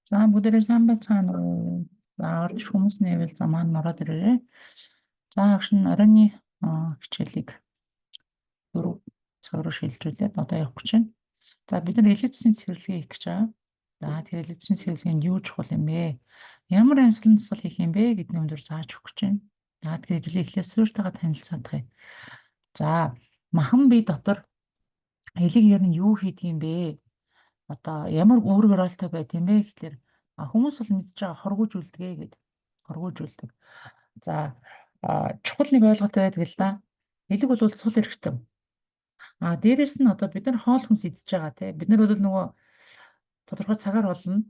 За, бүгдээрээ сайн байцгаана уу? За, орж ирэх хүмүүс нээвэл за маань ороод ирээрэй. За, агш нь оройн хичээлийг 4 цаг руу шилжүүлээд одоо явах гэж байна. За, бид нар элэг цэсний цэвэрлэгээ хийх гэж байгаа. За, тэгэхээр элэг цэсний цэвэрлэгээнд юу чухал юм бэ? Ямар амьсгалын дасгал хийх юм бэ гэдний өндөр зааж өгөх гэж байна. За, тэгэхээр хэдүүлээ эхлээд суурьтайгаа танилцаадах юм. За, махан бие дотор элэг ер нь юу хийдэг юм бэ? Одоо ямар үүрэг ролтой байд юм бэ гэхлээр хүмүүс бол мэдж байгаа хоргуужүүлдэг гэд хоргуужүүлдэг. За, чухал нэг ойлголт байдаг л да. Элэг бол цул эрхтэн. А дээрээс нь одоо бид нар хоол хүнс идэж байгаа тий. Бид нар бол нөгөө тодорхой цагаар болно.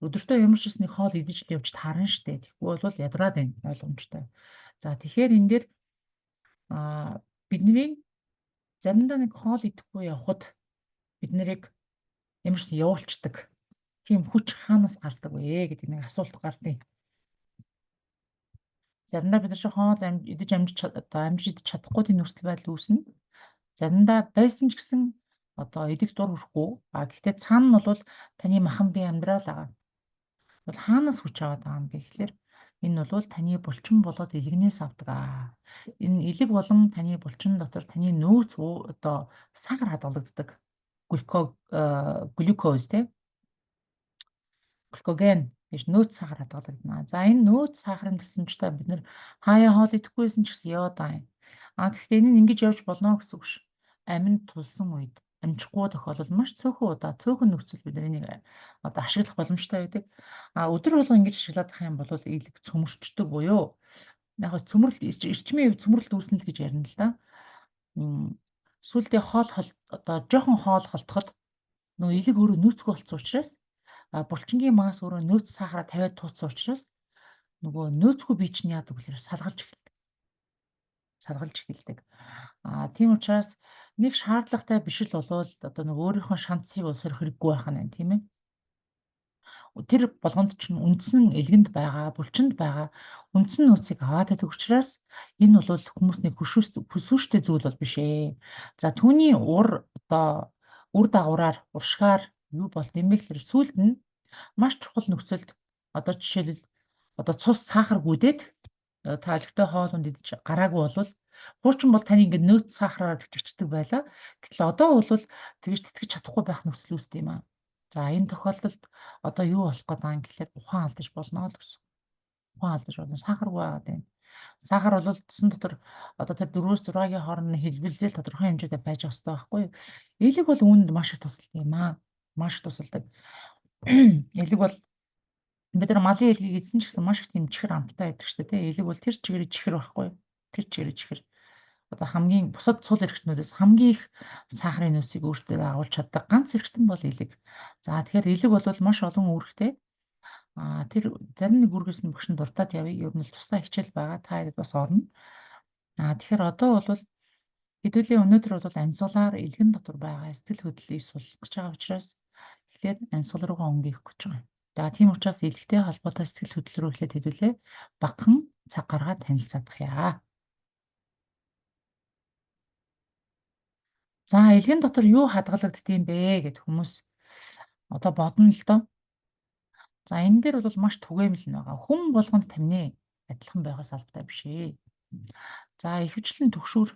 Өдөртөө ямар ч нэг хоол идэж л явж таарна штэ. Тэгэхгүй бол ядраад байна, ойлгомжтой. За, тэгэхээр энэ дээр бидний заримдаа нэг хоол идэхгүй явхад бид нарыг ямар ч явуулцдаг тийм хүч хаанаас гардаг вэ гэдэг нэг асуулт гардыг. Заримдаа бид нар чи хоол идэж амжиж, одоо амжиж идэж чадахгүй тийм нөхцөл байдал үүснэ. Заримдаа байсан ч гэсэн одоо идэх дур хүрэхгүй. А гэхдээ цаана нь бол таны махан бие амьдрал байгаа. Бол хаанаас хүч аваад байгаа юм бэ гэхлээр энэ бол таны булчин болоод элэгнээс авдаг аа. Энэ элэг болон таны булчин дотор таны нөөц одоо сахар хадгалагддаг. Глюкоз тийм, глюкоген гэж нөөц сахар хадгалагдана. За, энэ нөөц сахарын тусламжтай бид нар хаяа хоол идэхгүйсэн ч гэсэн яваад байгаа юм. А гэхдээ энэ нь ингэж явж болно гэсэн үг ш. Аминд тулсан үед, амжихгүй тохиолдолд маш цөөхөн удаа, цөөхөн нөхцөл бид нар энийг одоо ашиглах боломжтой байдаг. А өдөр болгон ингэж ашиглаад байх юм бол элэг цөмөрчдөг буюу яг цөмөрлөлт, эрчмийн хувьд цөмөрлөлт үүснэ л гэж ярина л да. Сүүлдээ хоол одоо жоохон хоол холдоход нөгөө элэг өөрөө нөөцгүй болсон учраас, булчингийн масс өөрөө нөөц сахараа тавиад тууцсан учраас нөгөө нөөцгүй бие чинь яадаг вэ гэхээр салгалж эхэлдэг. Салгалж эхэлдэг. А тийм учраас нэг шаардлагатай биш л болвол одоо нөгөө өөрийнхөө шанцыг бол сорих хэрэггүй байх нь, тийм ээ. Тэр болгонд чинь үндсэн элгэнд байгаа, булчинд байгаа үндсэн нөөцийг аваад байдаг учраас энэ бол хүмүүсний хүсвэртэй зүйл бол биш ээ. За, түүний ур одоо үр дагавраар, уршгаар юу болт юм бэ гэхээр сүүлд нь маш чухал нөхцөлд одоо жишээлбэл одоо цус сахар гүдээд та олигтой хоол хүнд идэж гараагүй бол хуучин бол таны ингээд нөөц сахараар тэтгэждэг байлаа. Гэтэл одоо бол тэгж тэтгэж чадахгүй байх нөхцөл үүсдэг юм аа. За, энэ тохиолдолд одоо юу болох гээд байгаа юм гэхлээр ухаан алдаж болно л гэсэн. Ухаан алдаж болно. Сахаргүй байгаад байна. Сахар бол цэсэн дотор одоо тэр 4-6-гийн хооронд хэлбэлзэл тодорхой хэмжээтэй байж байгаа хэрэгтэй байхгүй юу? Элэг бол үүнд маш их тусалдаг юм аа. Маш их тусалдаг. Элэг бол бид нар малын элгийг идсэн ч гэсэн маш их тийм чихэр амттай байдаг шүү дээ, тийм. Элэг бол тэр чигээр чихэр байхгүй юу? Тэр чигээр чихэр. Одоо хамгийн бусад цул эрхтнүүдээс хамгийн их сахарын нөөцийг өөртөө агуулж чаддаг ганц эрхтэн бол элэг. За, тэгэхээр элэг бол маш олон үүрэгтэй. А тэр зарим нэг үүргээс нь багш нь дуртад явъя. Ер нь л тусдаа хичээл байгаа. Та хэд бас орно. А тэгэхээр одоо бол хэдүүлээ өнөөдөр бол амьсгалаар элгэн дотор байгаа сэтгэл хөдлөлийг суллах гэж байгаа учраас эхлээд амьсгал руугаа өнгөх гэж байгаа. За, тийм учраас элэгтэй холбоотой сэтгэл хөдлөл рүү эхлээд хэдүүлээ багахан цаг гаргаад танилцаадах. За, элгэн дотор юу хадгалагддığım бэ гэд хүмүүс одоо бодно л доо. За, энэ дээр бол маш түгээмэл нь байгаа. Хүн болгонд тамны адилхан байгаас албатай биш ээ. За, ихэвчлэн түгшүүр,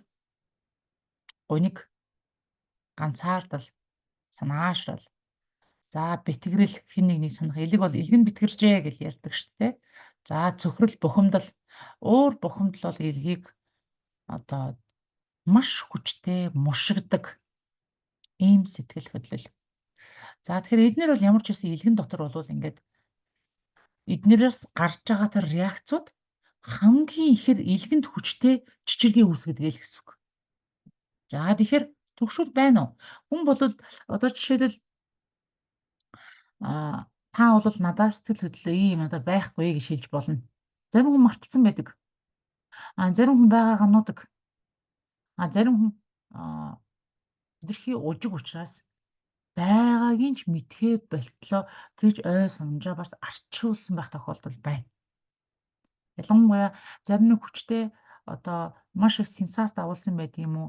гуниг, ганцаардал, санаашрал, за, бэтгэрэл, хэн нэгнийг санах, элэг бол элгэн бэтгэржээ гэж ярьдаг шүү дээ. За, цөхрөл, бухимдал, уур бухимдал бол элгийг одоо маш хүчтэй мушигдаг ийм сэтгэл хөдлөл. За, тэгэхээр эднэр бол ямар ч байсан элгэн дотор бол ингээд эднэрээс гарч байгаа тэр реакцууд хамгийн ихээр элгэнд хүчтэй чичиргээ үүсгэдэг л гэсэн үг. За, тэгэхээр түгшүүр байна уу? Хүн бол одоо жишээлбэл та бол надаас сэтгэл хөдлөө ийм надад байхгүй гэж хэлж болно. Зарим хүн марталсан байдаг. А зарим хүн байгаагаа нуудаг. А зарим хүн хэтэрхий ужиг учраас байгаагийн ч мэдхээ болтлоо тэгж ой санамжаа бас арчуулсан байх тохиолдол байна. Ялангуяа зарим нэг хүчтэй одоо маш их сенсац дагуулсан байдаг юм уу?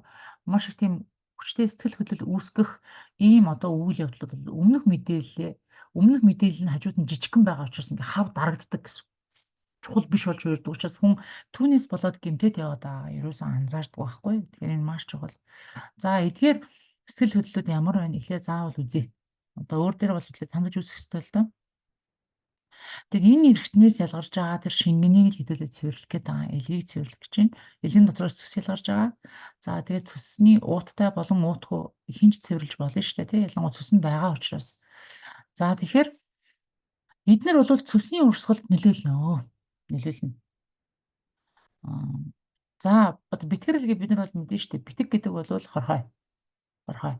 Маш их тийм хүчтэй сэтгэл хөдлөл үүсгэх ийм одоо үйл явдлууд бол өмнөх мэдээллээ Өмнөх мэдээлэл нь хажууд нь жижигхэн байгаа учраас ингээ хав дарагддаг гэсэн. Чухал биш болж уурдаг учраас хүн түүнээс болоод гэмтээд яваад байгаа. Ерөөсөн анзаардаг байхгүй. Тэгэхээр энэ маш чухал. За, эдгээр сэтгэл хөдлөлүүд ямар байна? Эхлээ заавал үзье. Одоо өөр дээр бол эхлээ хандаж үзэх хэрэгтэй л доо. Тэгэхээр энэ эргэтнээс ялгарч байгаа тэр шингэнийг л хэдүүлээ цэвэрлэх гээд байгаа. Элгийг цэвэрлэх гэж байна. Элгийн дотроос цөс ялгарч байгаа. За, тэгээд цөсний ууттай болон уутгүй хинч цэвэрлж болно шүү дээ, тий. Ялангуяа цөс нь байгаа учраас. За, тэгэхээр эднэр бол цөсний урсгалд нөлөөлнө. Нөлөөлнө. За, одоо бэтгэрэл гэж бид нар бол мэднэ шүү дээ. Битэг гэдэг бол хорхой. Хорхой.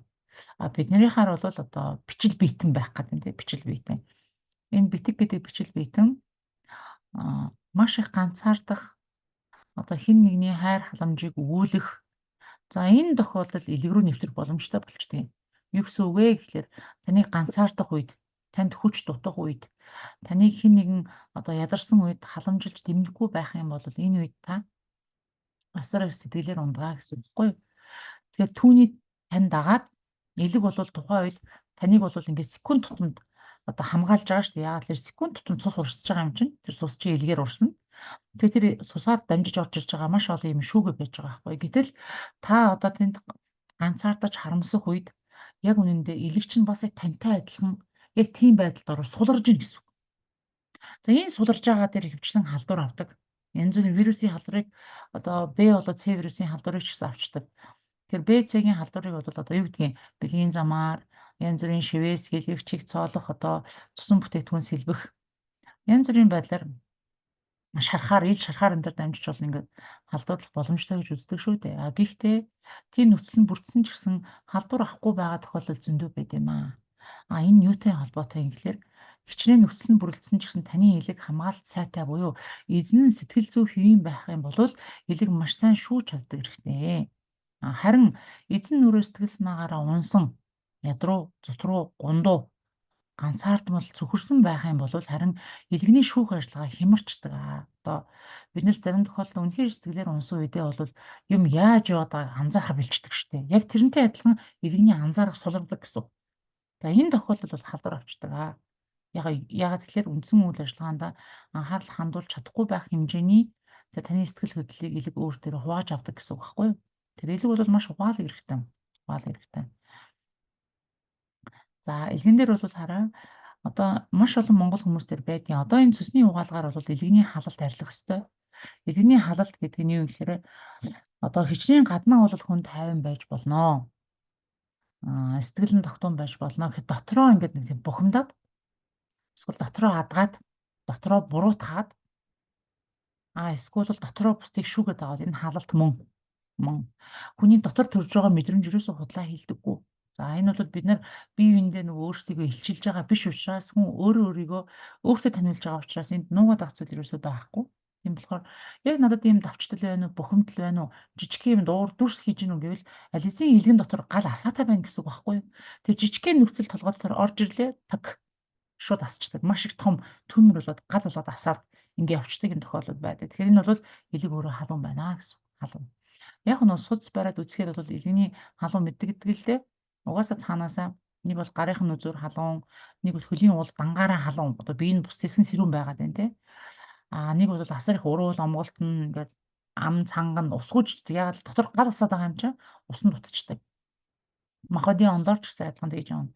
А биднийхаар бол одоо бичил биетэн байх гэдэг, тий, бичил биетэн. Энэ битэг гэдэг бичил биетэн маш их ганцаардах, одоо хэн нэгний хайр халамжийг өгүүлэх. За, энэ тохиолдолд элэг рүү нэвтрэх боломжтой болчдөг юм. Юу гэсэн үг вэ гэхлээр таныг ганцаардах үед, танд хүч дутах үед, таныг хэн нэгэн одоо ядарсан үед халамжилж дэмнэхгүй байх юм бол энэ үед та асар их сэтгэлээр ундгаа гэсэн үг байхгүй юу? Тэгэхээр түүний тань дагаад элэг бол тухайн үед таныг бол ингээд секунд тутамд одоо хамгаалж байгаа шүү дээ. Яагаад тэр секунд тутам цус урсаж байгаа юм чинь тэр цус чинь элгээр урсна. Тэгэхээр тэр цусаад дамжиж орж ирж байгаа маш олон юм шүүгээ байж байгаа байхгүй. Гэтэл та одоо тэнд ганцаардаж харамсах үед яг үнэндээ элэг чинь бас яг тантай адилхан яг тийм байдалд ороо суларж ийн гэсэн үг. За, энэ суларж байгаа дээр хөвчлэн халдвар авдаг. Янз бүрийн вирусын халдварыг, одоо Б болоо С вирусын халдварыг ч гэсэн авчдаг. Тэгэхээр Б, С-ийн халдварыг бол одоо юу гэдгийг бэлгийн замаар, янз бүрийн шивээс, гэлэг, чиг цоолох, одоо цусан бүтээгдэхүүн сэлбэх янз бүрийн байдлаар шархаар, ил шархаар энэ төр дамжиж бол ингээд халдварлах боломжтой гэж үздэг шүү дээ. А гэхдээ тийм нөхцөл нь бүрдсэн ч гэсэн халдвар авахгүй байгаа тохиолдол зөндөө байд юм аа. А энэ юутай холбоотой юм гэхээр хичнээн нөхцөл нь бүрэлдсэн ч гэсэн таны элэг хамгаалалт сайтай буюу эзэн нь сэтгэл зүй хэвийн байх юм бол элэг маш сайн шүүж чаддаг хэрэгтэй. Харин эзэн нүрээ сэтгэл санаагаараа унсан, ядруу, зутруу, гундуу, ганцаардмал, цөхөрсөн байх юм бол харин элэгний шүүх ажиллагаа хямарчдаг. Одоо бид нэр зарим тохиолдолд үнэхээр сэтгэлээр унсан үедээ бол юм яаж яваад байгааг анзаарах бэлчдэг штеп. Яг тэрнтэй адилхан элэгний анзаарах сулардаг гэсэн. За, энэ тохиолдолд бол халдвар авчдаг. Яагаад тэгэхээр үндсэн үйл ажиллагаанд анхаарал хандуулж чадахгүй байх хэмжээний таны сэтгэл хөдлөлийг элэг өөр дээр хувааж авдаг гэсэн үг байхгүй юу? Тэр элэг бол маш ухаалаг хэрэгтэй. Ухаалаг хэрэгтэй. За, элгэн дээр бол хараа, одоо маш олон монгол хүмүүс төр байдгийн. Одоо энэ цөсний угаалгаар бол элэгний халалт арилгах ёстой. Элэгний халалт гэдэг нь юу гэхээр одоо хичнээн гаднаа бол хүн тайван байж болно. Сэтгэл нь тогтун байж болно гэхэд дотроо ингээд нэг тийм бухимдаад, эсвэл дотроо адгаад, дотроо буруутгаад, эсвэл бол дотроо бусдыг шүүгээд байгаа энэ халалт мөн. Мөн. Хүний дотор төрж байгаа мэдрэмж ерөөсөө худлаа хийлдэггүй. За, энэ бол бид нар бие биендээ нөгөө өөрсдийгөө илчилж байгаа биш учраас, хүн өөрөө өөрийгөө өөртөө таниулж байгаа учраас энд нуугаад авах зүйл ерөөсөө байхгүй. Тийм болохоор яг надад ийм давчтал байна уу, бухимдал байна уу, жижиг юм дуур дүрс хийж гинүү гэвэл аль хэзээ илгэн дотор гал асаатай байна гэсэн үг байхгүй юу? Тэр жижигхэн нөхцөл толгой дотор орж ирлээ, так шууд асчдаг. Маш их том төмөр болоод, гал болоод асаад ингээ явцдаг юм тохиолдол байдаг. Тэгэхээр энэ бол элэг өөрөө халуун байна гэсэн. Халуун. Яг нь судас бариад үзэхээр бол элэгний халуун мэддэг л дээ. Угаасаа цаанаасаа нэг бол гарын нүзүр халуун, нэг бол хөлийн уул дангаараа халуун. Одоо бие нь бус тэсэн сэрүүн байгаад байна те. А нэг бол асар их уруул омголт нь ингээд ам цанга нь усгүйждэг. Яг л дотор гал асаад байгаа юм чинь ус нь дутчихдаг. Махбодын онлоор ч гэсэн адилхан тэгж явна.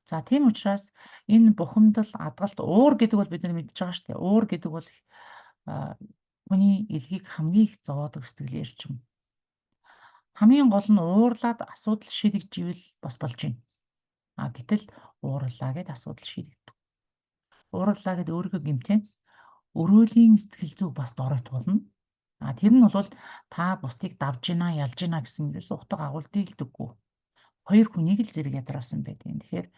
За, тийм учраас энэ бухимдал, адгалт, уур гэдэг бол бид нар мэдж байгаа шүү дээ. Уур гэдэг бол хүний элгийг хамгийн их зовоодог сэтгэл эрчим. Хамгийн гол нь уурлаад асуудал шийдэгживэл бас болж байна. А гэтэл уурлаа гэд асуудал шийдэгдэг. Уурлаа гэд өөрийгөө гэмтэн, өрөөлийн сэтгэл зүйг бас дорой туулна. А тэр нь бол та бусдыг давж гинэ, ялж гинэ гэсэн ерөөсөө утга агуулдаг илдэггүй. Хоёр хүнийг л зэрэг ядраасан байдаг. Тэгэхээр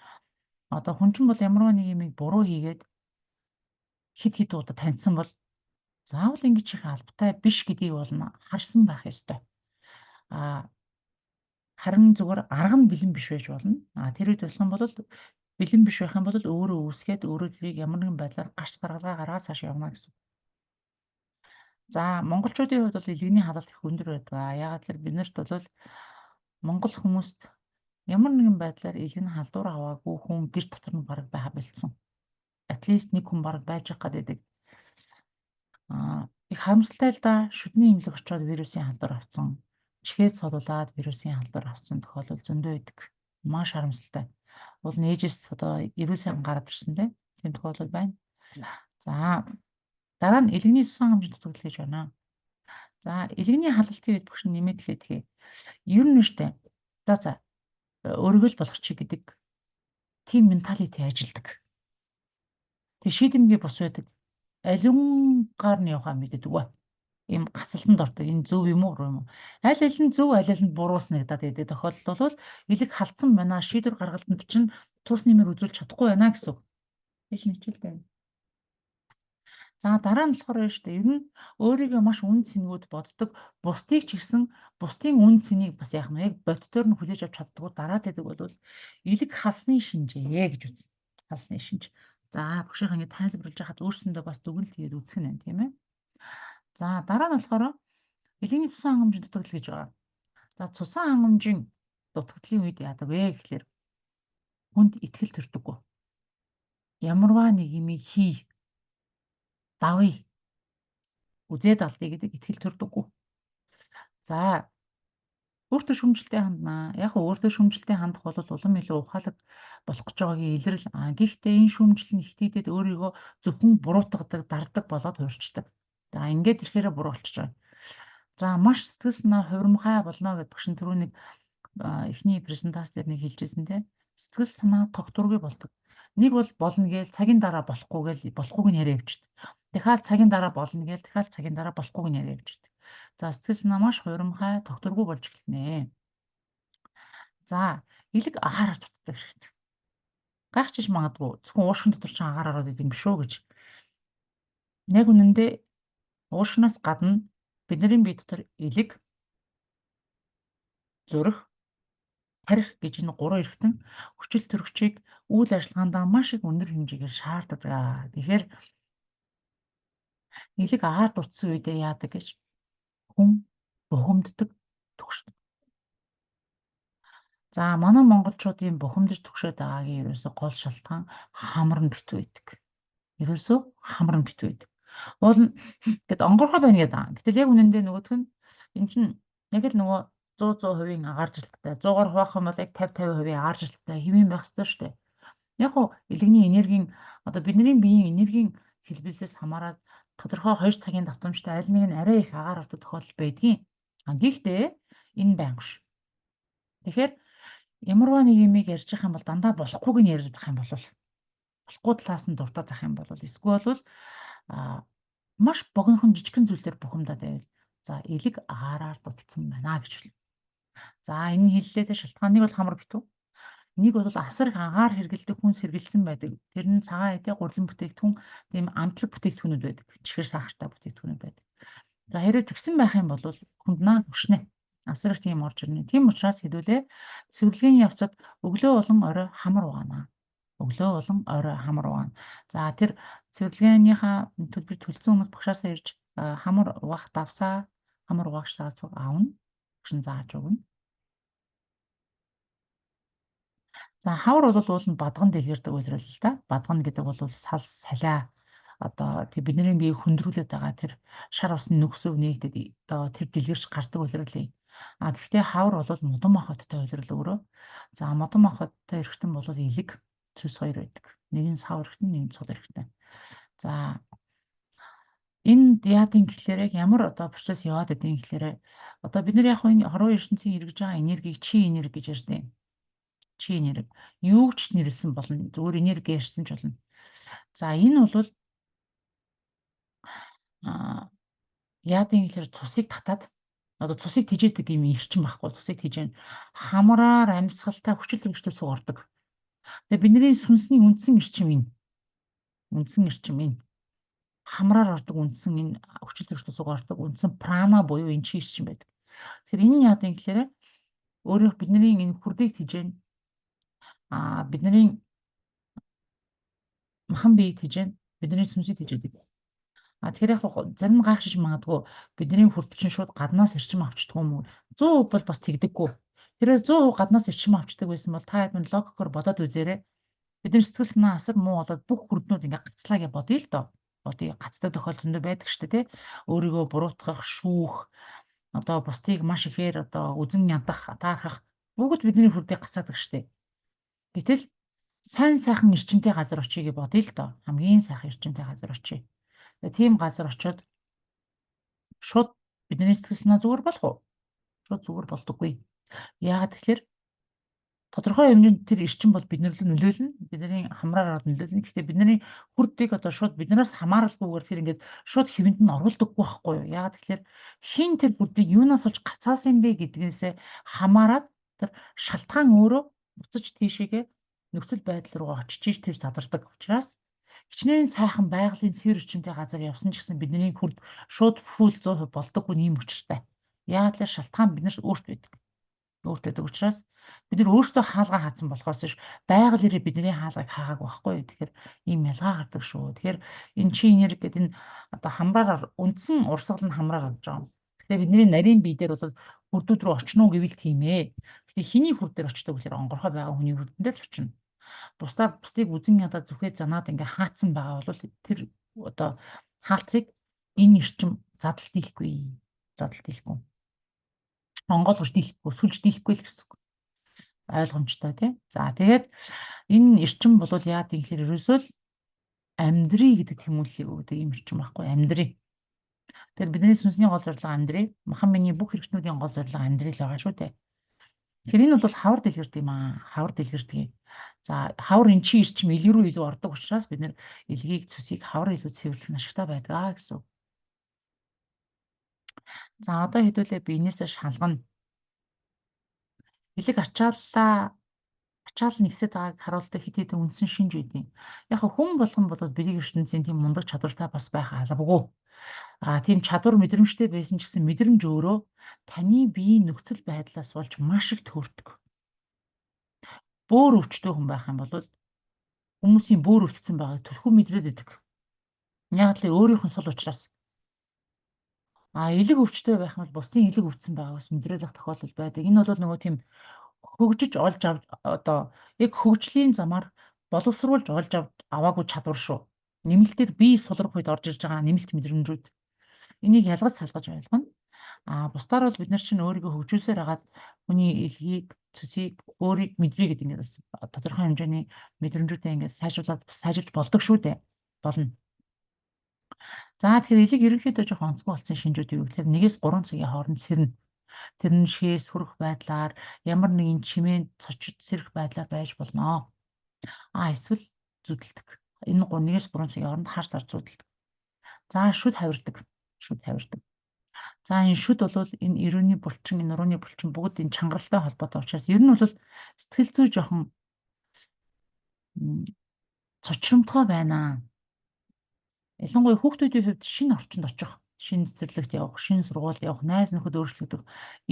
одоо хүн чинь бол ямар нэг юмыг буруу хийгээд хэд хэд удаа таньсан бол заавал ингэж их албатай биш гэдгийг бол харсан байх ёстой. А харин зүгээр арга нь бэлэн биш байж болно. А тэр үед болох юм бол бэлэн биш байх юм бол өөрөө үүсгээд, өөрөө тэрийг ямар нэгэн байдлаар гарч гаргалгаа гаргаад цааш явна гэсэн. За, монголчуудын хувьд бол элэгний халалт их өндөр байдаг. Яагаад гэвэл бид нарт бол монгол хүмүүст Ямар нэгэн байдлаар элэг нь халдвар аваагүй хүн гэр дотор нь бараг байгаа болцсон. At least нэг хүн бараг байж явах гэдэг. Их харамсалтай л да, шүдний эмнэлэг очиод вирусын халдвар авсан. Чихээ цолуулаад вирусын халдвар авсан тохиолдол зөндөө байдаг. Маш харамсалтай. Уул нь ээжээс одоо эрүүл сайхан гараад ирсэн тийм тохиолдол байна. За, дараа нь элэгний цусан хангамжийн дутагдал гэж байна. За, элэгний халалтын үед багш нэмээд хэлээд. Ер нь штэ. За өөрийгөө л болгочих гэдэг тийм mentality ажилдаг. Тэг шийдэмгий бус байдаг. Аливаар нь явахаа мэддэг үү? Ийм гацалтанд ордог. Энэ зөв юм уу, буруу юм уу? Аль аль нь зөв, аль аль нь буруу санагдаад байдаг тохиолдол бол элэг халдсан байна. Шийдвэр гаргалтанд чинь тус нэмэр үзүүлж чадахгүй байна гэсэн үг. Гэж хичээлтэй. За, дараа нь болохоор шүү дээ. Ер нь өөрийгөө маш үнэ цэнгүүд боддог. Бусдыг ч гэсэн бусдын үнэ цэнийг бас яах нь яг боддоор нь хүлээж авч чаддаггүй дараад байдаг бол элэг халсны шинжээ гэж үзнэ. Халсны шинж. За, багшийн ингэ тайлбарлаж байхад өөрсөндөө бас дүгнэлт хийгээд үзэх нь байна, тийм ээ. За, дараа нь болохоор элэгний цусан хангамжийн дутагдал гэж байгаа. За, цусан хангамжийн дутагдлын үед яадаг вэ гэхлээр хүнд итгэл төрдөггүй. Ямарваа нэг юмыг хий, давъя, үзээд алдъя гэдэг итгэл төрдөггүй. За, өөртөө шүүмжлэлтэй ханднаа. Яг өөртөө шүүмжлэлтэй хандах бол улам илүү ухаалаг болох гэж байгаагийн илрэл. Гэхдээ энэ шүүмжлэл нь ихтэйдэд өөрийгөө зөвхөн буруутгадаг, дарддаг болоод хуурчдаг. За, ингээд ирэхээр буруу болчихж байгаа. За, маш сэтгэл санаа хувирмхай болно гэд багш нь түрүү нэг эхний презентац дээр нэг хэлжсэн те. Сэтгэл санаа тогтворгүй болдог. Нэг бол болно гээл цагийн дараа болохгүй гээл болохгүйг нь яриа явчихдаг. Дахиад цагийн дараа болно гээл дахиад цагийн дараа болохгүйг нь яриа явчихдаг. За, сэтгэл санаа маш хувирамхай, тогтворгүй болж эхэлнэ. За, элэг агаараар дутдаг хэрэгтэй. Гайхчих магадгүй зөвхөн уушгин дотор ч агаар ороод идэм биш үү гэж. Яг үнэндээ уушгинаас гадна бидний бие дотор элэг, зүрх, тархи гэж энэ гурван эрхтэн хүчил төрөгчийг үйл ажиллагаандаа маш их өндөр хэмжээгээр шаарддаг. Тэгэхээр элэг агаар дутсан үедээ яадаг гэж хүн бухимддаг, түгшдэг. За, манай монголчуудын бухимдаж түгшээд байгаагийн ерөөсөө гол шалтгаан хамар нь битүү байдаг. Ерөөсөө хамар нь битүү байдаг. Уул нь гэд онгорхой байна гэдэг. Гэтэл яг үнэндээ нөгөөх нь энэ чинь яг л нөгөө 100 100% агааржилттай. 100-аар хуваах юм бол яг 50 50% агааржилттай хэвийн байх ёстой шүү дээ. Яг хуу элэгний энергийн одоо бидний биеийн энергийн хэлбэлзээс хамаарат тодорхой 2 цагийн давтамжтай аль нэг нь арай их агаар ордог тохиолдол байдгийн. Гэхдээ энэ байнга ш. Тэгэхээр ямарваа нэг юмыг ярьж байгаа юм бол дандаа болохгүйг нь яриад байх юм бол болохгүй талаас нь дуртаад байх юм бол эсвэл бол маш богинохон жижигхэн зүйлээр бухимдаад байвал за элэг агаараар дутцсан байна гэж хэлнэ. За, энэ хэллээ шалтгаан нэг бол хамар битүү. Нэг бол асар их агаар хэргэлдэг хүн сэргэлсэн байдаг. Тэр нь цагаан эдээ гурлан бүтээгдэхүүн, тийм амтлаг бүтээгдэхүүнүүд байдаг. Чихэр сахартай бүтээгдэхүүнүүд байдаг. За, хэрэг тэгсэн байх юм бол хүнд наа хүшнэ. Асар их тийм орж ирнэ. Тийм учраас хэдүүлээ цэвэрлэгээний явцад өглөө болон орой хамар угаана. Өглөө болон орой хамар угаана. За, тэр цэвэрлэгээнийхаа төлбөр төлсөн хүмүүс багшаасаа ирж хамар угаах давсаа, хамар угаагчдаас авна. Багш нь зааж өгнө. За, хавар бол уул нь бадган дэлгэрдэг үйлрэл л да. Бадган гэдэг бол сал салиа одоо тэг бидний бие хөндрүүлээд байгаа тэр шар усны нөхсөв нэгдэд одоо тэр дэлгэрч гардаг үйлрэл. А гэхдээ хавар бол модон махбодтой үйлрэл өөрөө. За, модон махбодтой эргэтэн бол элэг, цөс хоёр байдаг. Нэг нь сав эргэтэн, нэг нь цул эргэтэн. За, энд яадын гэхлээр яг ямар одоо процесс яваад байдгийг гэхлээр одоо бид нар яг энэ хорвоо ертөнцийн эргэж байгаа энергийг чи энерги гэж ярьдаг. Чи энерги. Юу ч нэрлсэн болно. Зүгээр энерги ярьсан ч болно. За, энэ бол яадын гэхлээр цусыг татаад одоо цусыг тэжээдэг юм эрчим байхгүй, цусыг тэжээн хамраар амьсгалтай хүчил төрөгчтэй цуг ордог. Тэгээ бидний сүнсний үндсэн эрчим энэ. Үндсэн эрчим энэ. Хамраар ордог үндсэн энэ хүчил төрөгчтэй цуг ордог үндсэн прана буюу энэ чи эрчим байдаг. Тэгэхээр энэ нь яадын гэхлээр өөрөө бидний энэ хүрдийг тэжээн, бидний махан биеийг тэжээн, бидний сүнсийг тэжээдэг. Тэгэхээр яг зарим гайхшиж магадгүй бидний хүрд чинь шууд гаднаас эрчим авчдгүй юм уу? 100% бол бас тэгдэггүй. Тэрээр 100% гаднаас эрчим авчдаг байсан бол та хэд минь логикоор бодоод үзээрэй. Бид нар сэтгэл санаа асар муу болоод бүх хүрднүүд ингээ гацлаа гэж бодъё л доо. Бодъё, гацдаг тохиолдол зөндөө байдаг шүү дээ, тий. Өөрийгөө буруутгах, шүүх, одоо бусдыг маш ихээр одоо үзен ядах, атаархах бүгд бидний хүрдийг гацаадаг шүү дээ. Гэтэл сайн сайхан эрчимтэй газар очие гэж бодъё л доо. Хамгийн сайхан эрчимтэй газар очие. Тэгээ тийм газар очиод шууд бидний сэтгэл санаа зүгээр болох уу? Шууд зүгээр болдоггүй. Яагаад тэгэхээр тодорхой хэмжээнд тэр эрчим бол бидний рүү нөлөөлнө. Бидний хамраар ороод нөлөөлнө. Гэхдээ бидний хүрдийг одоо шууд биднээс хамааралгүйгээр тэр ингээд шууд хэвэнд нь оруулдаггүй байхгүй юу? Яагаад тэгэхээр хин тэр хүрдийг юунаас болж гацаасан юм бэ гэдгээсээ хамаарат тэр шалтгаан өөрөө буцаж тийшээгээ нөхцөл байдал руугаа очиж иж тэр задардаг учраас хичнээн сайхан байгалийн цэвэр эрчимтэй газар явсан ч гэсэн бидний хүрд шууд фул 100% болдоггүй ийм учиртай. Яагаад тэр шалтгаан биднээс өөрт байдаг. Өөрт байдаг учраас бид нар өөрсдөө хаалгаа хаацсан болохоос биш байгаль ирээ бидний хаалгыг хаагаагүй байхгүй юу. Тэгэхээр ийм ялгаа гардаг шүү. Тэгэхээр энэ чи энерги гэдэг энэ одоо хамраар үндсэн урсгал нь хамраар орж байгаа юм. Тэгэхээр бидний нарийн бие дээр бол хүрдүүд рүү очно уу гэвэл тийм ээ. Гэтэ хэний хүрд дээр очдог гэхээр онгорхой байгаа хүний хүрдэн дээр л очино. Бусдаа бусдыг үзен ядаа зүхээ занаад ингээ хаацсан байгаа бол тэр одоо хаалтыг энэ эрчим задалж дийлэхгүй. Задалж дийлэхгүй. Онгойлгож дийлэхгүй, сүлж дийлэхгүй л гэсэн үг. Ойлгомжтой тий. За тэгээд энэ эрчим бол яа гэхээр ерөөсөө л амьдрий гэдэг тэмүүллийг өгдөг юм эрчим байхгүй амьдрий. Тэгэхээр бидний сүнсний гол зорилго амьдрий, махан миний бүх хэрэгтнүүдийн гол зорилго амьдрий л байгаа шүү дээ. Тэгэхээр энэ бол хавар дэлгэрдэг юм аа. Хавар дэлгэрдэг. За хавар энэ чи эрчим илэг рүү илүү ордог учраас бид нэр илгийг цөсийг хавар илүү цэвэрлэх нь ашигтай байдаг аа гэсэн үг. За одоо хэдүүлээ би энээсээ шалгана. Илэг ачааллаа ачаал нэгсээд байгааг харуулдаг хэд хэдэн үндсэн шинж байдیں۔ Яг хүн болгон болоод бэлэг ертөнцийн тийм мундаг чадвартай бас байх албагүй. А тийм чадвар мэдрэмжтэй байсан ч гэсэн мэдрэмж өөрөө таны биеийн нөхцөл байдлаас болж маш их төөрдөг. Бөөр өвчтөй хүн байх юм бол хүмүүсийн бөөр өвдсөн байгааг түлхүү мэдрээд идэг. Яг л өөрийнх нь сул учраас. А элэг өвчтөй байх юм бол бусдын элэг өвдсөн байгааг бас мэдрээд байх тохиолдол байдаг. Энэ бол нөгөө тийм хөгжиж олж авч одоо яг хөгжлийн замаар боловсруулж олж аваагүй чадвар шүү. Нэмэлтээр бие сулрах үед орж ирж байгаа нэмэлт мэдрэмжүүд. Энийг ялгаж салгаж ойлгоно. А бусдаар бол бид нар чинь өөрийгөө хөгжүүлсээр хагаад хүний элгийг, цөсийг, өөрийг мэдрий гэдэг ингээд бас тодорхой хэмжээний мэдрэмжүүдээ ингээд сайжруулад бас сайжирч болдог шүү дээ. Болно. За тэгэхээр элэг ерөнхийдөө жоохон онцгой болсон шинжүүд юу гэхээр 1-3 цагийн хооронд сэрнэ. Тэр нь шээс хүрэх байдлаар ямар нэгэн чимээнд цочид сэрэх байдлаар байж болно. А эсвэл зүдэлдэг. Энэ 1-3 цагийн хооронд хар зар зүдэлдэг. За шүд хавирдаг. Шүд хавирдаг. За энэ шүд бол энэ эрүүний булчин, энэ нурууны булчин бүгд энэ чангаралтай холбоотой учраас ер нь бол сэтгэл зүй жоохон цочромтгой байна. Ялангуяа хүүхдүүдийн хувьд шинэ орчинд очих, шинэ цэцэрлэгт явах, шинэ сургууль явах, найз нөхөд өөрчлөгдөх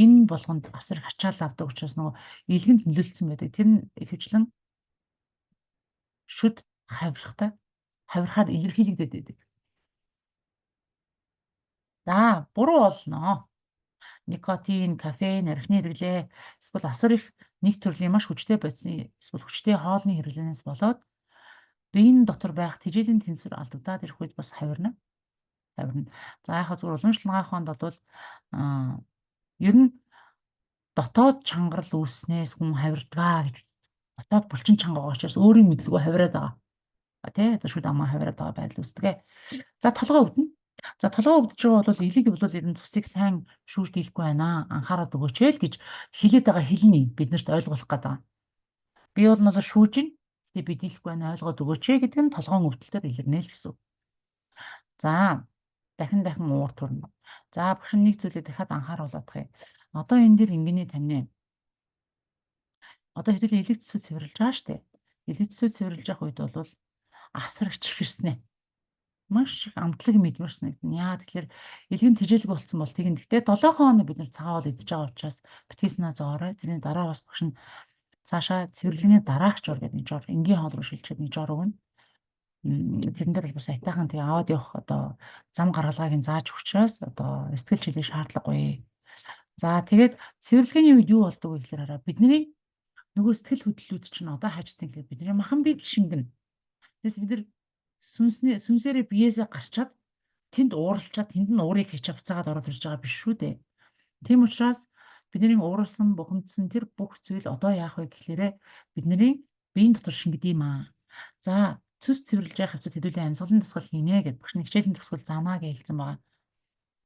энэ болгонд асар их ачаал авдаг учраас нөгөө илгэнд нөлөөлсөн байдаг. Тэр нь ихэвчлэн шүд хавирахтай хавирахаар илэрхийлэгдээд байдаг. За буруу олноо. Никотин, кофеин, архины хэрэглээ эсвэл асар их нэг төрлийн маш хүчтэй бодисны эсвэл хүчтэй хоолны хэрэглээнээс болоод биеийн дотор байх тэжээлийн тэнцвэр алдагдаад ирэх үед бас хавирна. Хавирна. За яг зүгээр уламжлалт ухаанд бол ер нь дотоод чангарал үүснээс хүн хавирдгаа гэж дотоод булчин чанга байгаа учраас өөрийн мэдлгүй хавираад байгаа. Тэ одоо шүд амаа хавираад байгаа байдал үүсдэг. За толгой өвдөнө. За толгой өвдөж байгаа бол элэг бол ер нь цусыг сайн шүүж дийлэхгүй байна. Анхаарал өгөөч л гэж хэлээд байгаа хэлний биднэрт ойлгуулах гээд байгаа. Би бол шүүж нь тэгээ би дийлэхгүй байна ойлгоод өгөөч гэдэг нь толгойн өвдөлтөөр илэрнэ л гэсэн үг. За дахин дахин уур төрнө. За багш нэг зүйлийг дахиад анхааруулах юм. Одоо энэ дэр ингэний тамина. Одоо хэдүүлээ элэг цэсүү цэвэрлж байгаа штэ. Элэг цэсүү цэвэрлж явах үед бол асар их чихэрснэ. Маш их амтлаг мэдмэр санагдана. Яа тэгэхээр элгэн тэжээлгүй болсон бол тэгин. Гэхдээ 7 хоног бид нар цагаан хоол идэж байгаа учраас битгий санаа зовоорой. Тэрний дараа бас багш нь цаашаа цэвэрлэгээний дараах жор гэдэг нэг жор энгийн хоол руу шилжээд нэг жор өгнө. Тэрэн дээр бол бас айтайхан тэгээ аваад явах одоо зам гаргалгааг нь зааж өгчөөс одоо сэтгэл чиглэх шаардлагагүй. За тэгээд цэвэрлэгээний үед юу болдог вэ гэхээр хараа бидний нөгөө сэтгэл хөдлөлүүд чинь одоо хаажсан гэхээр бидний махан биед л шингэнэ. Тэгээс бид нар сүнсээрээ биеэсээ гарчаад тэнд ууралчаад тэнд нь уурыг хичээ буцаагаад ороод ирж байгаа биш шүү дээ. Тийм учраас бидний ууралсан, бухимдсан тэр бүх зүйл одоо яах вэ гэхлээрээ бидний биеийн дотор шингэдэг юм аа. За цөс цэвэрлж явах хавцад хэдүүлээ амьсгалын дасгал хийнэ гэд багш нь хичээлийн төгсгөл заанаа гэж хэлсэн байгаа.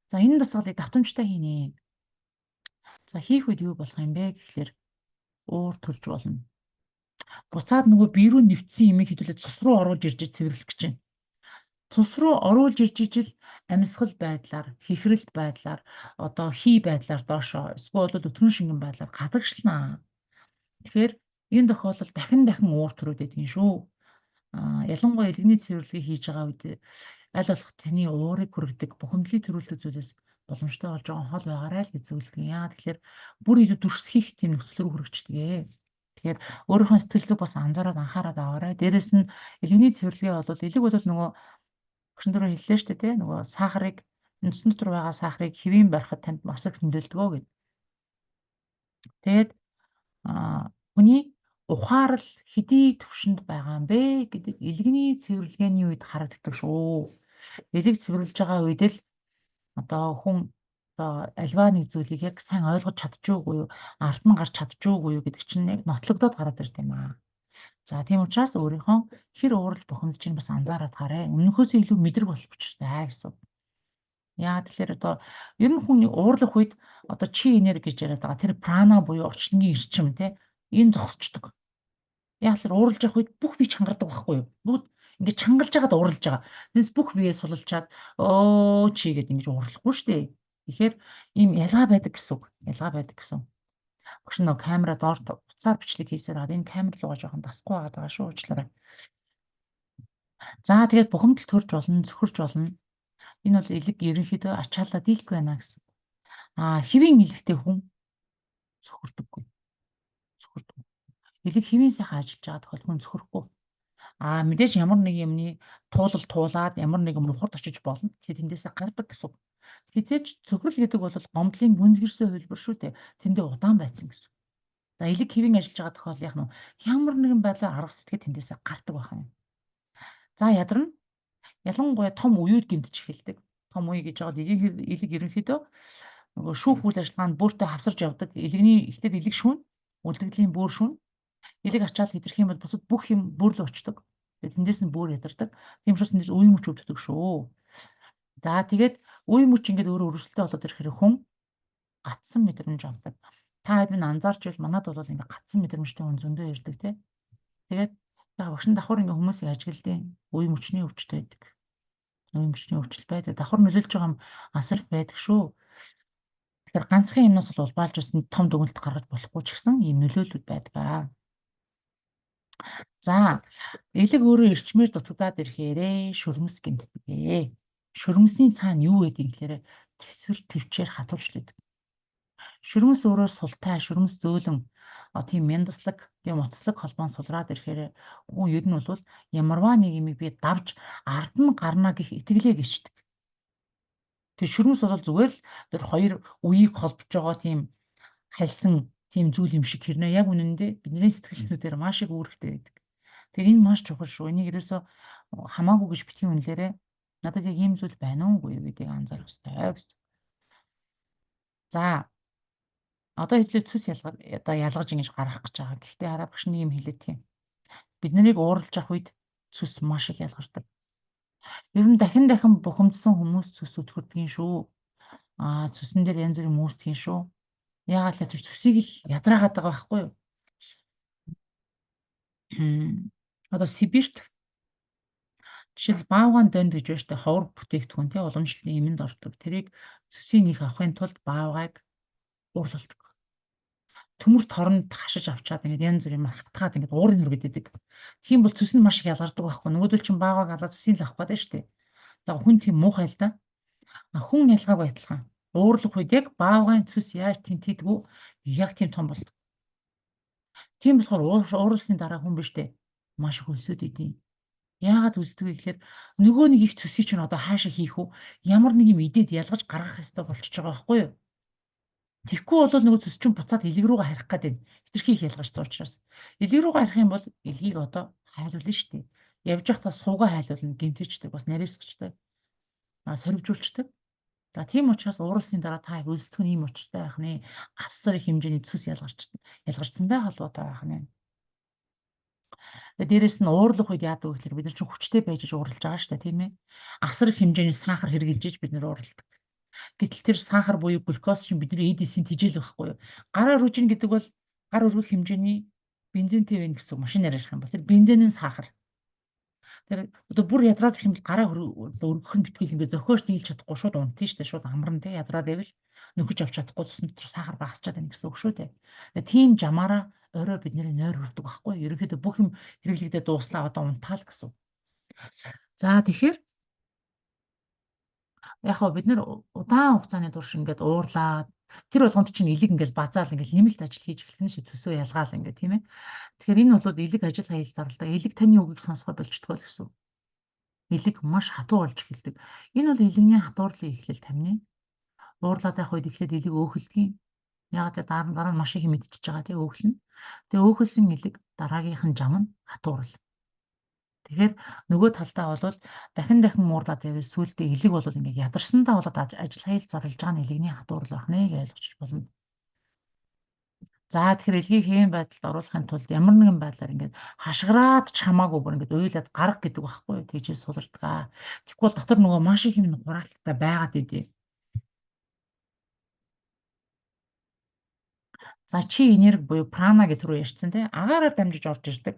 За энэ дасгалыг давтамжтай хийнэ. За хийх үед юу болох юм бэ гэхлээр уур төрж болно. Буцаад нөгөө бие рүү нэвтсэн юмыг хэдүүлээ цус руу оруулж ирж цэвэрлэх гэж байна. Цус руу оруулж ирж ижил амьсгал байдлаар, хихрэлт байдлаар, одоо хий байдлаар доошоо эсвэл бол өтгөн шингэн байдлаар гадагшлана. Тэгэхээр энэ тохиолдолд дахин дахин уур төрөөд байдгийн шүү. Ялангуяа элэгний цэвэрлэгээ хийж байгаа үед аль болох таны уурыг хүргэдэг бухимдлыг төрүүлдэг зүйлээс боломжтой болж байгаа хол байгаарай л гэж зөвлөдөг. Яагаад тэгэхээр бүр илүү дүрсгийх тийм нөхцөл рүү хүргэждэг. Тэгэхээр өөрийнхөө сэтгэл зүг бас анзаараад анхаарал аваарай. Дээрэс нь элэгний цэвэрлэгээ бол элэг бол нөгөө багш нар хэллээ шүү дээ, тий? Нөгөө сахарыг нүцэн дотор байгаа сахарыг хэвийн барихад танд маш их нөлөөлдөг гэд. Тэгээд хүний ухаарал хэдий төвшөнд байгаа юм бэ гэдэг элэгний цэвэрлэгээний үед харагддаг шүү. Элэг цэвэрлэж байгаа үед л одоо хүн одоо альва нэг зүйлийг яг сайн ойлгож чадчихгүй юу, ард нь гарч чадчихгүй юу гэдэг чинь яг нотлогдоод гараад ирд юм аа. За тийм учраас өөрийнхөө хэр ууралж бухимдаж чинь бас анзаараад хараа. Өмнөхөөсөө илүү мэдрэг болох учиртай гэсэн. Яагаад тэгэхээр одоо ер нь хүн уурлах үед одоо чи энерги гэж яриад байгаа. Тэр прана буюу орчлонгийн эрчим те энэ зогсчдөг. Яг л ууралж явах үед бүх бие чангардаг байхгүй юу? Бүгд ингээд чангалж байгаад ууралж байгаа. Тэрнээс бүх бие сулалчаад өө чи гэд ингэж уурлахгүй шүү дээ. Тэгэхээр ийм ялгаа байдаг гэсэн үг. Ялгаа байдаг гэсэн. Багш нөө камера доор утсаар бичлэг хийсээр байгаа. Энэ камер руугаа жоохон дасахгүй байгаа шүү, уучлаарай. За тэгээд бухимдал төрж болно, цөхөрч болно. Энэ бол элэг ерөнхийдөө ачаалаа дийлэхгүй байна гэсэн. Хэвийн элэгтэй хүн цөхөрдөггүй. Цөхөрдөг. Элэг хэвийн сайхан ажиллаж байгаа тохиолдолд хүн цөхөрөхгүй. Мэдээж ямар нэг юмны туулал туулаад ямар нэгэн мухард очиж болно. Тэгэхээр тэндээсээ гардаг гэсэн. Хизээч цөхрөл гэдэг бол гомдлын гүнзгэрсэн хувилбар шүү дээ. Тэндээ удаан байцсан гэсэн. За элэг хэвийн ажиллаж байгаа тохиолдол яг нь ямар нэгэн байдлаар арга сэтгэл тэндээсээ гардаг байх юм. За ядарна. Ялангуяа том үеуд гэмтэж эхэлдэг. Том үе гэж байгаа элэг ерөнхийдөө нөгөө шүүх үйл ажиллагаанд бөөртөө хавсарч явдаг. Элэгний ихтэй элэг шүүн, үлдэгдлийн бөөр шүүн. Элэг ачаал хэтэрх юм бол бусад бүх юм бөөр лөө очдог. Тэгээд тэндээс нь бөөр ядардаг. Тийм учраас тэндээс үе мөч өвддөг шүү. За тэгээд үе мөч ингээд өөрөө өрсөлдөй болоод ирэхээр хүн гатсан мэдрэмж авдаг. Та хэд минь анзаарч байвал манад бол ингээд гатсан мэдрэмжтэй хүн зөндөө ирдэг тий. Тэгээд яг багш нь давхар ингээд хүмүүсийг ажигладیں۔ Үе мөчний өвчтэй байдаг. Үе мөчний өвчлөл байдаг. Давхар нөлөөлж байгаа юм асар их байдаг шүү. Тэгэхээр ганцхан юмнаас бол улбаалж бас том дүгнэлт гаргаж болохгүй ч гэсэн ийм нөлөөллүүд байдаг аа. За элэг өөрөө эрчмээр дутагдаад ирэхээрээ шүрмэс гэмтдэг. Шүрмэсний цаана юу гэдэг юм гэхээр тэсвэр төвчээр хатуурч байдаг. Шүрмэс өөрөө султай, шүрмэс зөөлөн тийм мяндаслаг, тийм утслаг холбоон сулраад ирэхээр хүн ер нь бол ямарваа нэг юмыг би давж ард нь гарна гэх итгэлээ гიშдэг. Тэр шүрмэс бол зүгээр л тэр хоёр үеийг холбож байгаа тийм хальсан тийм зүйл юм шиг хэрнээ яг үнэндээ бидний сэтгэл зүйдээр маш их үүрэгтэй байдаг. Тэгэхээр энэ маш чухал шүү. Энийг ерөөсөө хамаагүй гэж битгий үнэлээрэй. Надад яг ийм зүйл байна уугүй юу гэдгийг анзаарах хэрэгтэй гэсэн. За одоо хэвлээ цэс ялгаж одоо ялгаж ингэж гаргах гэж байгаа. Гэхдээ хараа багш нэг юм хэлээд тийм. Бид нарыг ууралж авах үед цэс маш их ялгардаг. Ер нь дахин дахин бухимдсан хүмүүс цэс өтгөрдгийн шүү. Цөсөн дээр янз бүрийн үүсдэг шүү. Яагаад л тэр цөсийг л ядраагаад байгаа байхгүй юу? Одоо Сибирт жишээл баавгайн донд гэж байна штэ ховор бүтээгдэхүүн тий уламжлалтын эмэнд ордог. Тэрийг цөсийн их авахын тулд баавгайг уурлуулдаг. Төмөр торонд хашиж авчаад ингээд янз бүрийн хатгаад ингээд уурын нүргэд идэг. Тийм бол цөс нь маш их ялгардаг байхгүй. Нөгөөдөл чинь баавгайг алаад цөсийг л авах гэдэг штэ. Тэгээ хүн тийм муухай л да. Хүн ялгаагүй адилхан. Уурлах үед яг баавгайн цөс яаж тэнтийдгүү яг тийм том болдог. Тийм болохоор уурлсны дараа хүн биш үү? Маш их өлсөд идэв. Яагаад үлддэг вэ гэхээр нөгөө нэг их цөсийг чинь одоо хаашаа хийх үү? Ямар нэг юм идээд ялгаж гаргах ёстой болчихж байгаа байхгүй юу? Тэгэхгүй бол нөгөө цөс чинь буцаад элэг рүүгээ харих гээд байна. Хэтэрхий их ялгарсан учраас. Элэг рүүгээ харих юм бол элгийг одоо хайлуулна шүү дээ. Явж байхдаа суугаа хайлуулна, гэмтээчдэг, бас нарийсгчдаг. Сорвижуулчдаг. За тийм учраас ууралсны дараа та өлсдөх нь ийм учиртай байх нэ. Асар их хэмжээний цөс ялгарчсантай холбоотой байх нэ. Тэгээ дээрэс нь уурлах үед яадаг вэ гэхээр бид нар чинь хүчтэй байж уурлаж байгаа шүү дээ, тийм ээ. Асар их хэмжээний сахар хэрглэж бид нар уурладаг. Гэтэл тэр сахар буюу глюкоз чинь бидний эд эсийн тэжээл байхгүй юу? Гараа өргөжин гэдэг бол гар өргөх хэмжээний бензинтэй байна гэсэн машинаар ярих юм бол тэр бензинийн сахар. Тэр одоо бүр ядраад ирэх юм бол гараа өргөх нь битгийл ингээ зөхиож нийлж чадахгүй шууд унтна шүү дээ. Шууд амарна те, ядраад байвал нөхөж авч чадахгүй цусны дотор сахар багасчаад байна гэсэн үг шүү дээ. Тийм жамаараа орой бидний нойр хүрдэг байхгүй. Ерөнхийдөө бүх юм хэрэглэгдээ дууслаа, одоо унтаал гэсэн. За тэгэхээр яг хаа бид нэр удаан хугацааны турш ингээд уурлаад тэр болгонд чинь элэг ингээд базаал ингээд нэмэлт ажил хийж эхлэх нь ши төсөө ялгаал ингээд, тийм ээ. Тэгэхээр энэ бол элэг ажил хаял зарладаг. Элэг таны үгийг сонсгоо болчдгоо л гэсэн. Элэг маш хатуу болж эхэлдэг. Энэ бол элэгний хатуурлын эхлэл тамны. Уурлаад байх үед эхлээд элэг өөхөлдөг. Яг л дараа нь маш их мэдчихэж байгаа тийм өөхлөн. Тэгээ өөхөлсөн элэг дараагийнх нь жам нь хатуурал. Тэгэхээр нөгөө талдаа бол дахин дахин уурлаад байвал сүүлдээ элэг бол ингээд ядарсандаа болоод ажил хаял зарлж байгаа нь элэгний хатуурал байх нэ гэж ойлгож болно. За тэгэхээр элгийг хэвийн байдалд оруулахын тулд ямар нэгэн байдлаар ингээд хашгираад ч хамаагүй бүр ингээд уйлаад гарга гэдэг байхгүй юу? Тэгжээ сулардаг аа. Тэгэхгүй бол дотор нөгөө маш их юм хураалттай байгаад идэв. За чи энерги буюу прана гэх түрүү ярьсан тий. Агаараар дамжиж орж ирдэг.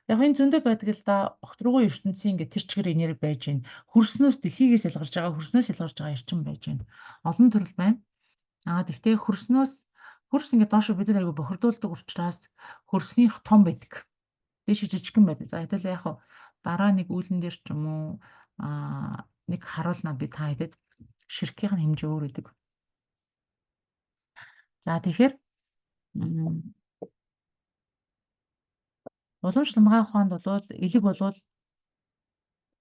Яг энэ зөндөө байдаг л да. Огтрогоо ертөнцийн ингээд тэр чигээр энерги байж гин. Хөрснөөс дэлхийгээс ялгарч байгаа, хөрснөөс ялгарч байгаа эрчим байж гин. Олон төрөл байна. Аа тэгтээ хөрснөөс хөрс ингээд доошо бид нар айгу бохирдуулдаг учраас хөрснийх том байдаг. Дээш жижигхэн байдаг. За хэдүүлээ яг дараа нэг үүлэн дээр ч юм уу нэг харуулна би та хэдэд ширхгийнх нь хэмжээ өөр өгдөг. За тэгэхээр уламжлал анагаах ухаанд бол элэг бол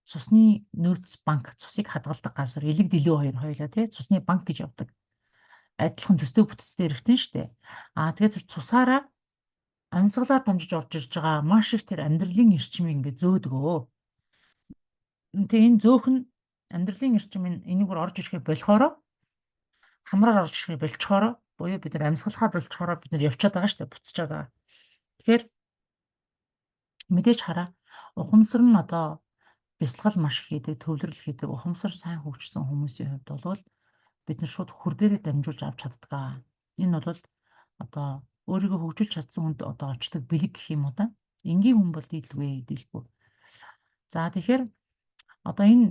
цусны нөөц банк, цусыг хадгалдаг газар, элэг дэлүү хоёр хоёлаа тий цусны банк гэж явдаг. Адилхан төстэй бүтцтэй эргэтэн штэ. Аа тэгээд тэр цусаараа амьсгалаар дамжиж орж ирж байгаа маш их тэр амьдралын эрчмийг ингээд зөөдгөө. Тэгээ энэ зөөх нь амьдралын эрчим энийг бүр орж ирэхээ болохоро хамраар орж ирэхээ болчхоро буюу бид нар амьсгалахаа болчхороо бид нар явчаад байгаа шүү дээ, буцчаад байгаа. Тэгэхээр мэдээж хараа ухамсар нь одоо бясалгал маш их хийдэг, төвлөрөл хийдэг, ухамсар сайн хөгжсөн хүмүүсийн хувьд бол бид нар шууд хөр дээрээ дамжуулж авч чаддаг аа. Энэ бол одоо өөрийгөө хөгжүүлж чадсан хүнд одоо очдог бэлэг гэх юм уу да. Энгийн хүн бол дийлгүй, дийлгүй. За тэгэхээр одоо энэ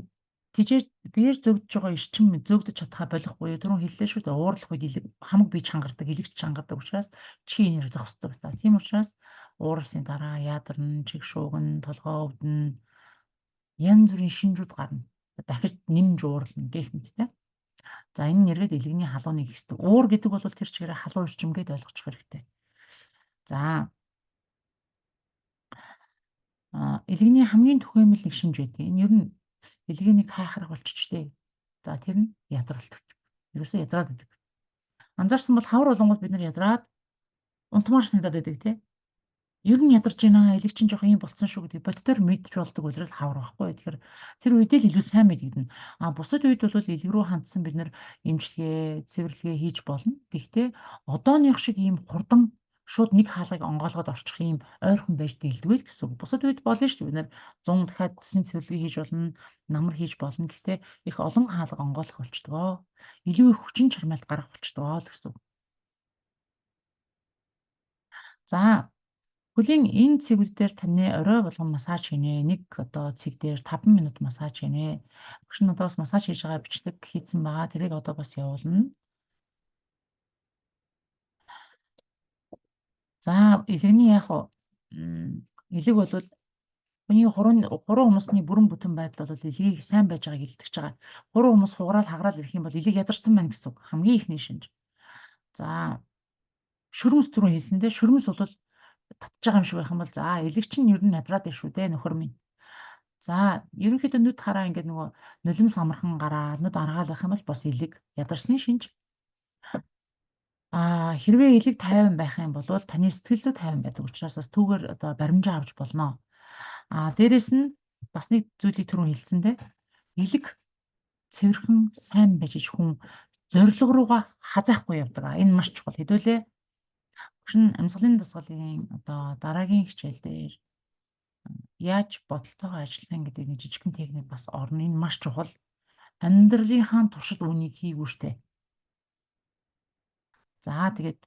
тижээ биеэр зөгдөж байгаа эрчим зөөгдөж чадхаа болох буюу түрүүн хэллээ шүү дээ. Уурлах үед элэг хамаг бие чангардаг, элэгч чангардаг учраас чи энер зогсдог. За тийм учраас уурлсны дараа ядарна, чиг шуугна, толгой өвдөнө, янз бүрийн шинжүүд гарна. Дахиж нэмж уурлна гэх мэт те. За энэ нэргээд элэгний халууныг ихсдэг. Уур гэдэг бол тэр чигээрээ халуун эрчим гэдээ ойлгочих хэрэгтэй. За элэгний хамгийн түгээмэл нэг шинж байдаг. Энэ ер нь элгэнийг хайхрах болчихжээ. За тэр нь ядралт. Ерөөсөө ядраад байдаг. Анзаарсан бол хавар болонгууд бид нар ядраад унтмаар санагдаад байдаг тий. Ер нь ядарч байна, элэг чинь жоох юм болцсон шүү гэдэг боддоор мэдж болдог улирал хавар байхгүй. Тэгэхээр тэр үедээ л илүү сайн мэдэгдэнэ. А бусад үед бол элэг рүү хандсан бид нар эмчилгээ, цэвэрлэгээ хийж болно. Гэхдээ одооных шиг ийм хурдан шууд нэг хаалгыг онгойлгоод орчих ийм ойрхон байж дийлдгүй л гэсэн үг. Бусад үед болно шүү дээ. Бид нар 100 дахиад төсний цэвэрлэгээ хийж болно, намар хийж болно. Гэхдээ их олон хаалга онгойлох болчдгоо. Илүү их хүчин чармайлт гарах болчдгоо л гэсэн үг. За хөлийн энэ цэгүүд дээр таны орой болгон массаж хийнэ. Нэг одоо цэг дээр 5 минут массаж хийнэ. Багш нь одоо бас массаж хийж байгаа бичлэг хийцэн байгаа. Тэрийг одоо бас явуулна. За элэгний яг элэг бол хүний хуруу хүмүүсний бүрэн бүтэн байдал бол элгийг сайн байж байгааг илтгэж байгаа. Хуруу хүмүүс хугараал хагараал ирэх юм бол элэг ядарсан байна гэсэн үг. Хамгийн ихний шинж. За шүрмэс түрүүн хэлсэндээ шүрмэс бол татж байгаа юм шиг байх юм бол за элэг чинь ер нь ядраад байна шүү дээ нөхөр минь. За ерөнхийдөө нүд хараа ингээд нөгөө нулимс амархан гараа нүд аргаал байх юм бол бас элэг ядарсны шинж. Хэрвээ элэг тайван байх юм бол таны сэтгэл зүй тайван байдаг учраас бас түүгээр одоо баримжаа авч болно. Дээрэс нь бас нэг зүйлийг түрүүн хэлсэн те. Элэг цэвэрхэн сайн байж хүн зорилго руугаа хазаахгүй явдаг. Энэ маш чухал. Хэдүүлээ багш нь амьсгалын дасгалын одоо дараагийн хичээл дээр яаж бодолтойгоо ажиллах юм гэдэг нэг жижигхэн техник бас орно. Энэ маш чухал. Амьдралынхаа туршид үүнийг хийгүү штэ. За, тэгээд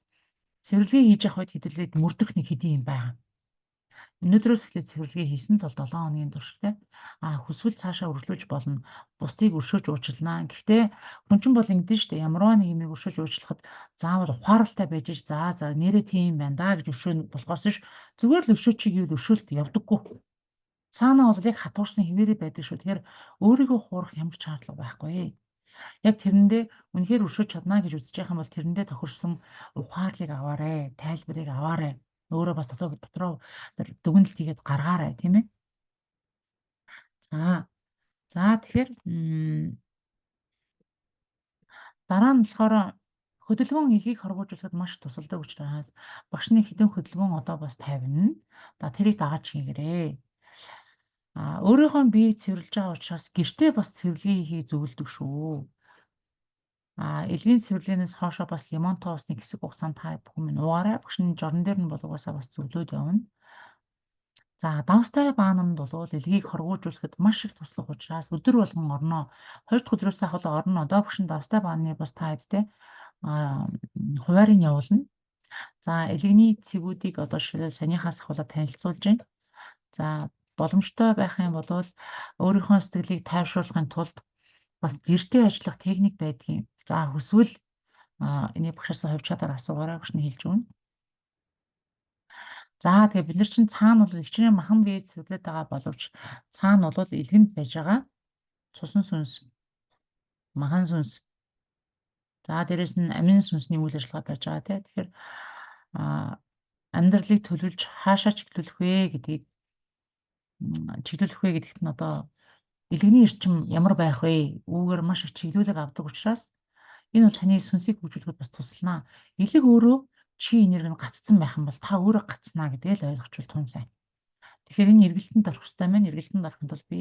цэвэрлэгээ хийж явах үед хэдүүлээд мөрдөх нэг хэдийн юм байгаа. Өнөөдрөөс эхлээд цэвэрлэгээ хийсэн тул 7 хоногийн турштай. Хүсвэл цаашаа үргэлжлүүлж болно. Бусдыг өршөөж уучлана. Гэхдээ хүн чинь бол ингэдэж штэ, ямарваа нэг юмыг өршөөж уучлахад заавал ухаарлалтай байж, за за нэрээ тийм байна да гэж өршөөн болохоос биш, зүгээр л өршөөч гэвэл өршөөлт явдаггүй. Цаанаа бол яг хатуурсан хэвээрээ байдаг шүү. Тэгэхээр өөрийгөө хуурах ямар ч шаардлага байхгүй. Яг тэрэндээ үнэхээр өршөөж чадна гэж үзэж байгаа юм бол тэрэндээ тохирсон ухаарлыг аваарэ, тайлбарыг аваарэ. Өөрөө бас дотроо дүгнэлт хийгээд гаргаарай, тийм ээ. За. За, тэгэхээр дараа нь болохоор хөдөлгөөн элгийг хоргоожуулахад маш тусалдаг учраас багшны хэдэн хөдөлгөөн одоо бас тавина. За, тэрийг дагаад хийгээрэй. Өөрийнхөө биеийг цэвэрлж байгаа учраас гэртээ бас цэвэрлэгээ хийхийг зөвлөдөг шүү. Элгийн цэвэрлэгээнээс хоошоо бас лимон тоосны хэсэг хугацаанд та бүхэн минь уугаарай. Багш нь жорон дээр нь бол угаасаа бас зөвлөөд явна. За, давстай баананд бол элгийг хоргоожуулахад маш их туслах учраас өдөр болгон орно. Хоёр дахь өдрөөс ахвал орно. Одоо багш нь давстай бааны бас та хэдтэй хуваарийг явуулна. За, элэгний цэгүүдийг одоо шилэл санийхаас ахуулаад танилцуулж байна. За, боломжтой байх юм бол өөрийнхөө сэтгэлийг тайвшруулахын тулд бас гэртээ ажиллах техник байдгийн. За, хүсвэл энийг багшаасаа хувь чадаар асуугаарай, багш нь хэлж өгнө. За, тэгээ бид нар чинь цаана бол хичнээн махан бие цэвэрлээд байгаа боловч цаана бол элгэнд байж байгаа цусан сүнс, махан сүнс. За, дээрэс нь амин сүнсний үйл ажиллагаа байж байгаа тий. Тэгэхээр амьдралыг төлөвлөж хаашаа чиглүүлэх вэ гэдгийг чиглүүлэх вэ гэдэгт нь одоо элгэний эрчим ямар байх вэ? Үүгээр маш их чиглүүлэг авдаг учраас энэ бол таны сүнсийг хөгжүүлэхэд бас туслана. Элэг өөрөө чи энерги нь гацсан байх юм бол та өөрөө гацнаа гэдгээ л ойлгочвол тун сайн. Тэгэхээр энэ эргэлтэнд орох хэрэгтэй байна. Эргэлтэнд орохын тулд би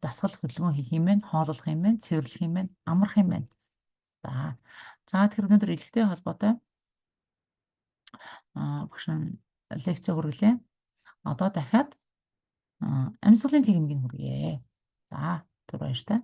дасгал хөдөлгөөн хийх юм байна, хооллох юм байна, цэвэрлэх юм байна, амрах юм байна. За. За, тэгэхээр өнөөдөр элэгтэй холбоотой багш нь лекц хүргэлээ. Одоо дахиад амьсгалын техникийг хүргэе. За, түр баяртай.